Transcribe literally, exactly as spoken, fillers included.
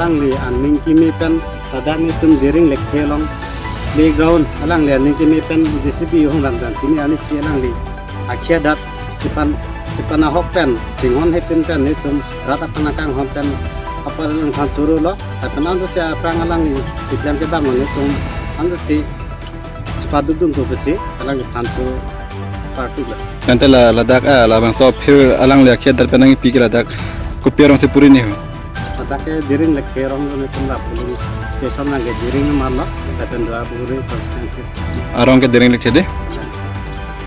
Alangli aning keme pen ladak netum Dering Lekthe along playground alangli aning keme pen J C B hong lang dan pini arnisi alangli akhei adat chepan chepan ahok pen chinghon hepin pen netum rat aphan akanghon pen apar alangphan choro lo. Lapen ansi aphrang alangli keklem kedam lo netum ansi chepadukdun ko pusi alangliphan choro party lo. Tangte la ladak, ah, labangso aphir alangli akhei adat pen nangpi ke ladak kopi arongsi puri ni ho? Ladak ke Dering Lekthe arong lo netum la polling station nang ke Dering amat lo lapen Duarbagori constituency. Arong ke Dering Lekthe de?